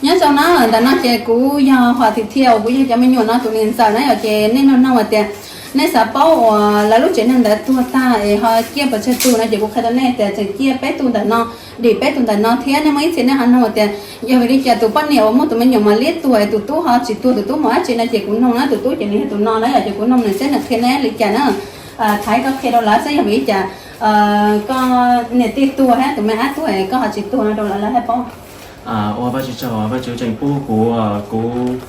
Nyob zoo na, ntawm no ces kuv yog Huam Thim Thiaj uas kuv yog cov me nyuam no tus niam ntxawm na yom. Ces nej nug nug hais tias nej xav paub uas lawv lub tsev neeg ntawd tuag tag es ho ciaj pes tsawg tug no ces kuv qhia rau nej tias tseem ciaj peb tug ntawm no, dim peb tug ntawm no thiab. Nej muaj ib txhia nej ho nug tias yog vim li cas tus poj niam uas muaj tus me nyuam mas liab tuag es tus tub ho tsis tuag, tus tub mus dab tsi no ces kuv nug na, tus tub ces nws yog tus no na yom. Ces kuv nug nws seb nws qhia nej li cas na. Thaiv, koj qhia rau lawv seb yog vim li cas koj niam tij tuag thiab tus me ab tuag es koj ho tsis tuag no rau lawv, lawv thiaj paub. Ua Vajtswv tsaug, Vajtswv tseem pub kuv, kuv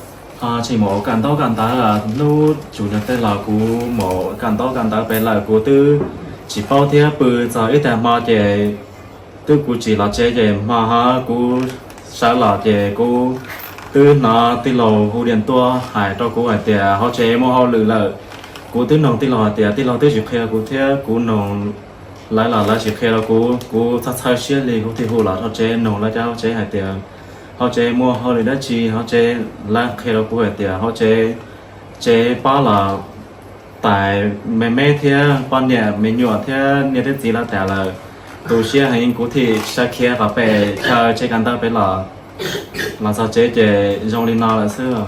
tseem mus ua kawm ntaub kawm ntawv. Hnub tsuas yog tej los kuv mus ua kawm ntaub kawm ntawv pem lawm, kuv twb tsis paub thiab. Pw txog ib tag hmo ces twb kuv tsis los tsev ces hmo ho kuv sawv los ces kuv twb hnov tij laug hu diam tuaj hais rau kuv hais tias hauv tsev muaj hauj lwm lawm. Kuv twb nug tij laug hais tias tij laug twb tsis qhia kuv thiab, kuv nug lawv los lawv tsis qhia rau kuv. Kuv txhawj txhawj siab li, kuv thiaj hu los hauv tsev nug lawv cov hauv tsev hais tias hauv tsev muaj hauj lwm dab tsi hauv tsev. Lawv qhia rau kuv hais tias hauv tsev, tsev pob los tais me me thiab poj niam me nyuam thiab niam thiab txiv lawv tas lawm. Tu siab heev, kuv thiaj sawv khiav qhov pem chaw tsev kawm ntawv pem los, los txog tsev ces zoo li no lawm xwb.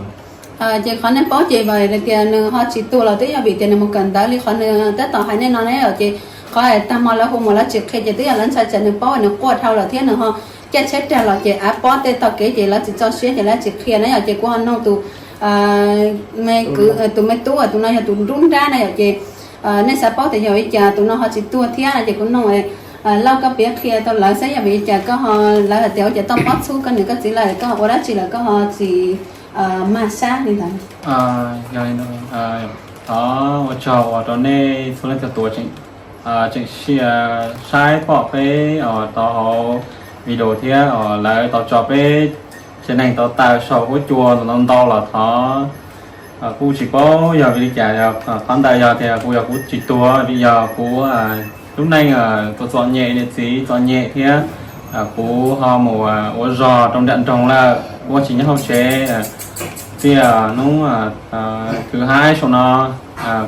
Ces qhov nej paub ces vim tias nws ho tsis tuag los twb yog vim tias nws mus kawm ntawv li qhov nws tab tom hais nej no ne. Ces qhov tag hmo lawv hu mus lawv tsis qhia ces twb yog lawv ntshai tsam nws paub nws quaj dhau lawm thiab nws ho caij tsheb rag los ces av pob tej tog kev ces lawv tsis txaus siab ces lawv tsis qhia na yom. Ces kuv ho nug tus me kwv, tus me tub, tus no yog tus nruab nrab na yom. Ces nej xav paub tias yog li cas tus no ho tsis tuag thiab no ces kuv nug Lauj, koj piav qhia rau lawv saib yog vim li cas koj ho, lawv hais tias ua cas toj pob txhub koj niam koj txiv lawm, koj ua dab tsi lawm koj ho tsis mag sab li ntawd. Yog li ntawd, thov ua tsaug uas rau nej txhua leej txhua tus tseem saib pom peb tau hauv video thiab lawv tau tso peb tsev neeg tau tawm saum huab cua ntau ntau los thov, kuv tsis paub yog vim li cas, qhov ntawd yog tias kuv, yog kuv tsis tuag vim yog kuv lub neej txom txom nyem, niam txiv txom nyem thiab kuv ho mus ua zog rau nram nroog lawm, kuv tsis nyob hauv tsev. Txij hnub kwv haib saum no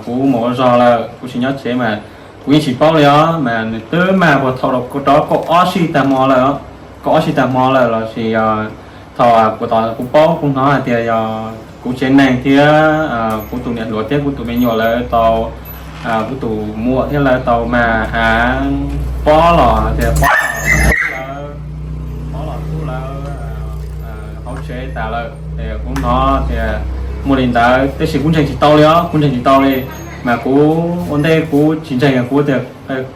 kuv mus ua zog lawm, kuv tsis nyob tsev mas kuv yeej tsis paub li os. Mas nws twb mag puag thaum rau kaum ob sij tag hmo lawm, kaum ob sij tag hmo lawm los sis thaum kuv, thaum kuv paub kuv hnov hais tias yog kuv tsev neeg thiab kuv tus niam hluas thiab kuv tus me nyuam lawv tau, kuv tus muam thiab lawv tau mag av pob los tias pob los txhub lawv, pob los txhub lawv hauv tsev tas lawm. Kuv hnov tias muaj li ntawd tab sis kuv ntseeg tsis tau li os, kuv ntseeg tsis tau li. Mas kuv ua ntej kuv tsis ntseeg, kuv tias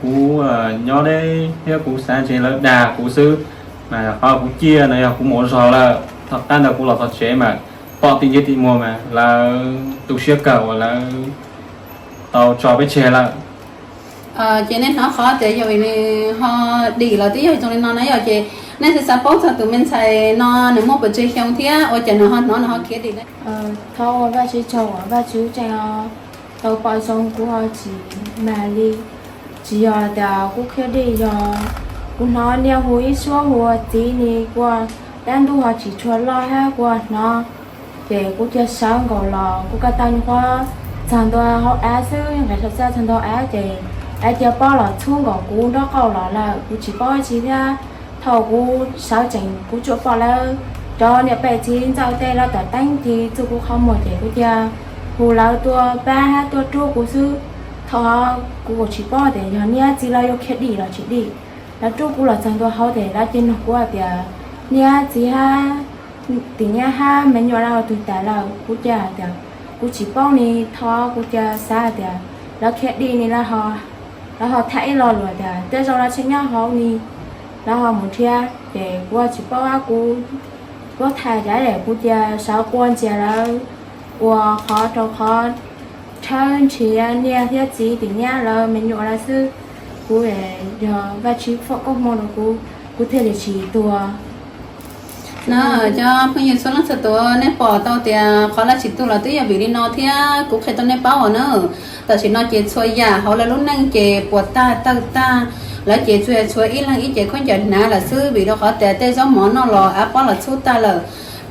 kuv nyob deb thiab kuv xav ntshe lawv dag kuv xwb. Mas qhov kuv ciaj no yog kuv mus ua zog lawm, tom qab ntawd kuv los txog tsev mas pom tim ntsej tim muag mas lawv tu siab kawg uas lawv tau tso peb tseg lawm. Ces nej hnov qhov tias yog vim nws ho dim los twb yog zoo li no na yom. Ces nej xav xav paub txog tus me ntxhais no nws muaj pes tsawg xyoo thiab ua cas nws ho hnov nws ho khiav dim na. Thov ua Vajtswv tsaug uas Vajtswv tseem tau pom zoo kuv ho tsis mag li. Tsis yog tias kuv khiav dim, yog kuv hnov niaj hu ib suab hu ua txiv ni, kuv dab ntuj ho tsis tshua loj thiab kuv hnov. Ces kuv cia sawv nkaus los kuv ko taw nyuam qhuav txog ntua hauv av xwb, nqes saum txaj txog ntua hauv av ces av cia pob los txhub nkaus kuv nraub qaum los lawm, kuv tsis paub dab tsi thiab. Thaum kuv sawv tsees kuv tsuas pom lawv cov niam pem txiv ntxawm tej lawv tawm teeb tig txug kuv qhov muag ces kuv cia hu lawv tuaj pab hab tuaj rub kuv xwb. Thaum kuv kuj tsis paub tias yog niam txiv lawv yuav khiav dim los tsis dim. Lawv rub kuv los txog ntua hauv ces lawv cia nug kuv hais tias niam txiv hab tim nyab hab me nyuam lawv twg tas lawm. Kuv cia hais tias kuv tsis paub ni, thaum kuv cia xav hais tias lawv khiav dim ni, lawv ho tham ib lo lus tias tej zaum lawv tseem nyob hauv ni, lawv ho mus nrhiav. Ces kuv tsis paub, kuv, kuv tham cas es kuv cia sawv quaj ntxias lawv ua qhov rau qhov rhawv nrhiav niam thiab txiv tim nyab lawv me nyuam lawv xwb. Kuv yog Vajtswv foom koob hmoov rau kuv, kuv thiaj li tsis tuag. Na, cov phooj ywg txhua leej txhua tus, nej pom tau tias qhov lawv tsis tuag los twb yog vim li no thiab kuv qhia rau nej paub os na. Tam sim no ces txhua yam hauv lawv lub neej ces puas tag tawg tag, lawv ces tsuas tshuav ib leeg ib ce khaub ncaws hnav lawm xwb vim rau qhov tias tej zaub mov noj los av pob los txhub tag lawm.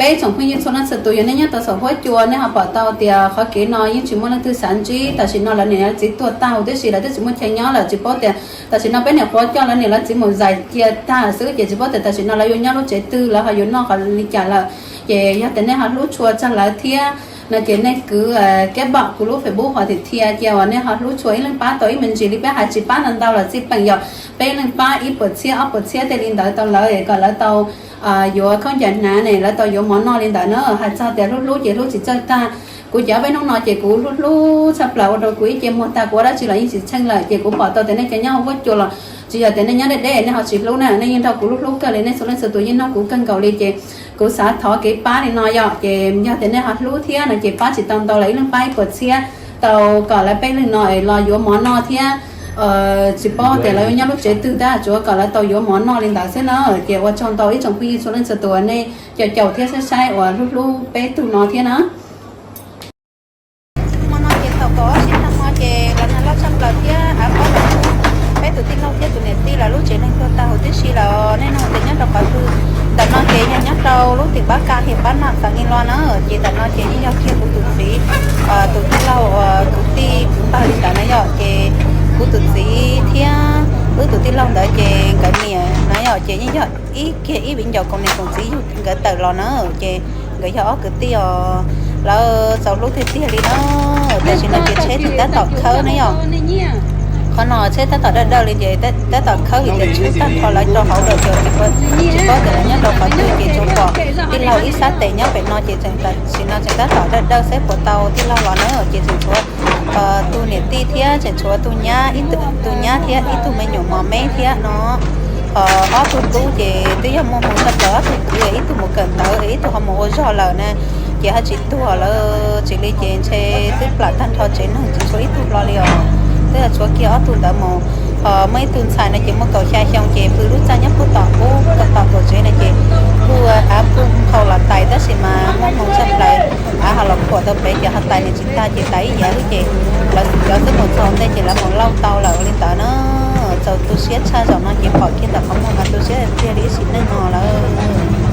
Peb tsoom phooj ywg txhua leej txhua tus yog nej nyob rau saum huab cua nej ho pom tau tias qhov kev no yeej tsis muaj leej twg xav ntsib. Tam sim no lawv niam lawv txiv tuag tag huv tib si, lawv twb tsis muaj chaw nyob lawm, tsis paub tias tam sim no peb niam qhuav coj lawv niam lawv txiv mus zais cia tag xwb, ces tsis paub tias tam sim no lawv yuav nyob lub tsev twg, lawv ho yuav noj qhov li cas lawm. Ces yog tias nej ho hlub tshua txog lawv thiab no ces nej kwv keb npam kuv lub Facebook hov thiab thiab cia uas nej ho hlub tshua ib leeg pab tau ib me ntsis li, peb hais tsis pab ntau ntau los txij peem yog peb ib leeg pab ib puas txhiab ob puas txhiab tej li ntawd tau lawv kom lawv tau yuav khaub ncaws hnav ne, lawv tau yuav mov noj li ntawd na. Hais txog tias hlub hlub ces hlub tsis txawj tag. Kuv cov peb hnub no ces kuv hlub hlub tshaj plaws ua rau kuv ib ce muag tag, kuv ua dab tsi los yeej tsis tsheej lawm. Ces kuv pom tau tias nej cov nyob huab cua los tsis yog tias nej nyob deb deb nej ho tsis hlub na, nej yeej nrog kuv hlub hlub kawg li, nej txhua leej txhua tus yeej nrog kuv kawg nkaus li. Ces kuv xav thov kev pab li no yom, ces yog tias nej ho hlub thiab no ces pab tsis tau ntau los ib leeg pab ib puas txhiab tau kom lawv peb leeg no es los yuav mov noj thiab tsis paub tias lawv yuav nyob lub tsev twg tab tsuav kom lawv tau yuav mov noj li ntawd xwb na. Ces ua tsaug ntau ib tsoom phooj ywg txhua leej txhua tus nej caum caum thiab saib saib uas hlub hlub peb tug no thiab na. Hmo no ces thaum kaum ob sij tag hmo ces lawv nag loj tshaj plaws thiab av pob los kub peb tus tij laug thiab tus niam tij lawv lub tsev neeg tuag tag huv tib si lawm. Nej nug tias nyob rau qhov twg, ntawm no ces yog nyob rau lub tim pab ka hias pab naj txav ni lo na. Ces ntawm no ces yeej yog kiag kuv tus txiv, tus tij laug, tus tij kuv npawg li ntawd na yom. Ces kuv tus txiv thiab wb tus tij laug ntawd ces nkawd niam na yom, ces yeej yog ib kiag ib viv ncaus koom niam koom txiv yug nkawd tawm los na. Ces nkawd yog ob kwv tij os, lawv txaus hlub tiag tiag li na. Tam sim no ces tsheb tseem tab tom khawb ne yom. Qhov no tsheb tab tom dawj dawj li ces tab tom khawb vim tias tshwm tag nrho lawv rau hauv lawm ces tsis paub tias lawv nyob rau qhov twg ces tsuas pom tij laug ib sab tes nyob pem no ces tam sim no tseem tab tom dawj dawj xwb puas tau tij laug los na. Ces tseem tshuav tus niam tij thiab tseem tshuav tus nyab, ib tug, tus nyab thiab ib tug me nyuam mos me thiab no. Ob tug tub ces twb yog muaj hmoo tshaj plaws, ob tug kwv ib tug mus kawm ntawv ib tug ho mus ua zog lawm na. Ces ho tsis tuag lawm tsis li ces ntshe twb plam tag nrho tsev neeg tsis tshuav ib tug hlo li os. Twb yog tshuav kiag ob tug ntawd mus. Ho muaj ib tug ntxhais no ces muaj kaum xya xyoo ces pw lub txaj nyob puag tom ub, tom kaum tsev no ces kuj av kuj nphau los tais tab sis mas muaj hmoo tshaj plaws, av ho los khuam tau pem ces ho tais nws tsis tag ces tais ib yam xwb ces lawv cov twb mus txog ntej ces lawv mus lauj tau lawm li ntawd na. Txaus tu siab tshaj, zaum no ces pom kiag ntawm qhov muag mas tu siab tiag li ib sim neej no lawm.